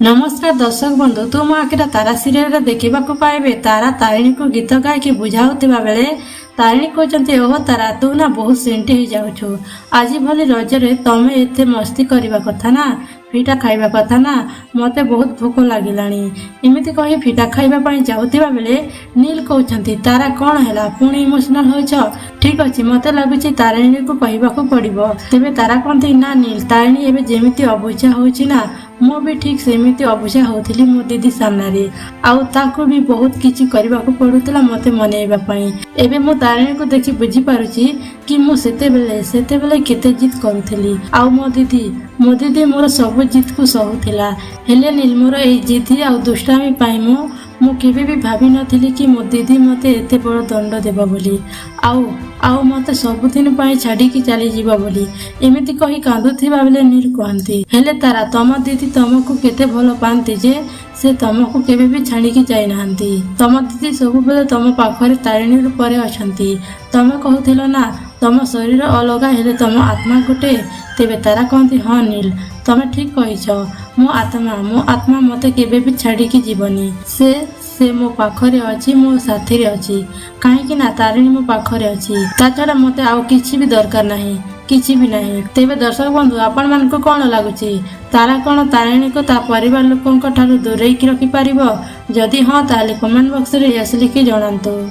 ନମସ୍କାର ଦର୍ଶକ ବନ୍ଧୁ, ତୁ ମୋ ଆଖିର ତାରା ସିରିଏଲରେ ଦେଖିବାକୁ ପାଇବେ, ତାରା ତାରିଣୀକୁ ଗୀତ ଗାଇକି ବୁଝାଉଥିବା ବେଳେ ତାରିଣୀ କହୁଛନ୍ତି, "ଓହୋ ତାରା, ତୁ ନା ବହୁତ ସେଣ୍ଟି ହେଇଯାଉଛୁ। ଆଜି ଭଳି ରଜରେ ତମେ ଏତେ ମସ୍ତି କରିବା କଥା ନା, ପିଠା ଖାଇବା କଥା ନା? ମତେ ବହୁତ ଭୋକ ଲାଗିଲାଣି।" ଏମିତି କହି ପିଠା ଖାଇବା ପାଇଁ ଯାଉଥିବା ବେଳେ ନୀଲ କହୁଛନ୍ତି, "ତାରା, କଣ ହେଲା? ପୁଣି ଇମୋସନାଲ ହୋଇଛ? ଠିକ ଅଛି, ମତେ ଲାଗୁଛି ତାରିଣୀକୁ କହିବାକୁ ପଡିବ।" ତେବେ ତାରା କହନ୍ତି, "ନା ନୀଲ, ତାରିଣୀ ଏବେ ଯେମିତି ଅବୁଝା ହଉଛି ନା, ମୁଁ ବି ଠିକ ସେମିତି ଅବୁଝା ହଉଥିଲି ମୋ ଦିଦି ସାମ୍ନାରେ। ଆଉ ତାକୁ ବି ବହୁତ କିଛି କରିବାକୁ ପଡୁଥିଲା ମତେ ମନେଇବା ପାଇଁ। ଏବେ ମୁଁ ତାରିଣୀକୁ ଦେଖି ବୁଝିପାରୁଛି କି ମୁଁ ସେତେବେଳେ କେତେ ଜିଦ୍ କରୁଥିଲି ଆଉ ମୋ ଦିଦି ମୋର ସବୁ ଜିଦ୍କୁ ସହୁଥିଲା। ହେଲେ ନୀଲ, ମୋର ଏଇ ଜିଦି ଆଉ ଦୁଷ୍ଟାମି ପାଇଁ ମୁଁ କେବେ ବି ଭାବିନଥିଲି କି ମୋ ଦିଦି ମତେ ଏତେ ବଡ଼ ଦଣ୍ଡ ଦେବ ବୋଲି ଆଉ ମତେ ସବୁଦିନ ପାଇଁ ଛାଡ଼ିକି ଚାଲିଯିବ ବୋଲି।" ଏମିତି କହି କାନ୍ଦୁଥିବା ବେଳେ ନୀଲ କୁହନ୍ତି, "ହେଲେ ତାରା, ତମ ଦିଦି ତମକୁ କେତେ ଭଲ ପାଆନ୍ତି ଯେ ସେ ତମକୁ କେବେ ବି ଛାଡ଼ିକି ଯାଇନାହାନ୍ତି। ତମ ଦିଦି ସବୁବେଳେ ତମ ପାଖରେ ତାରିଣୀ ରୂପରେ ଅଛନ୍ତି। ତମେ କହୁଥିଲ ନା, ତମ ଶରୀର ଅଲଗା ହେଲେ ତମ ଆତ୍ମା ଗୋଟେ? ତେବେ ତାରା କହନ୍ତି, "ହଁ ନୀଲ, ତମେ ଠିକ କହିଛ। ମୋ ଆତ୍ମା ମତେ କେବେ ବି ଛାଡ଼ିକି ଯିବନି। ସେ ମୋ ପାଖରେ ଅଛି, ମୋ ସାଥିରେ ଅଛି। କାହିଁକି ନା ତାରିଣୀ ମୋ ପାଖରେ ଅଛି। ତା ଛଡ଼ା ମତେ ଆଉ କିଛି ବି ଦରକାର ନାହିଁ, କିଛି ବି ନାହିଁ।" ତେବେ ଦର୍ଶକ ବନ୍ଧୁ, ଆପଣମାନଙ୍କୁ କଣ ଲାଗୁଛି? ତାରା କଣ ତାରିଣୀକୁ ତା ପରିବାର ଲୋକଙ୍କ ଠାରୁ ଦୂରେଇକି ରଖିପାରିବ? ଯଦି ହଁ, ତାହେଲେ କମେଣ୍ଟ ବକ୍ସରେ ୟେସ୍ ଲେଖି ଜଣାନ୍ତୁ।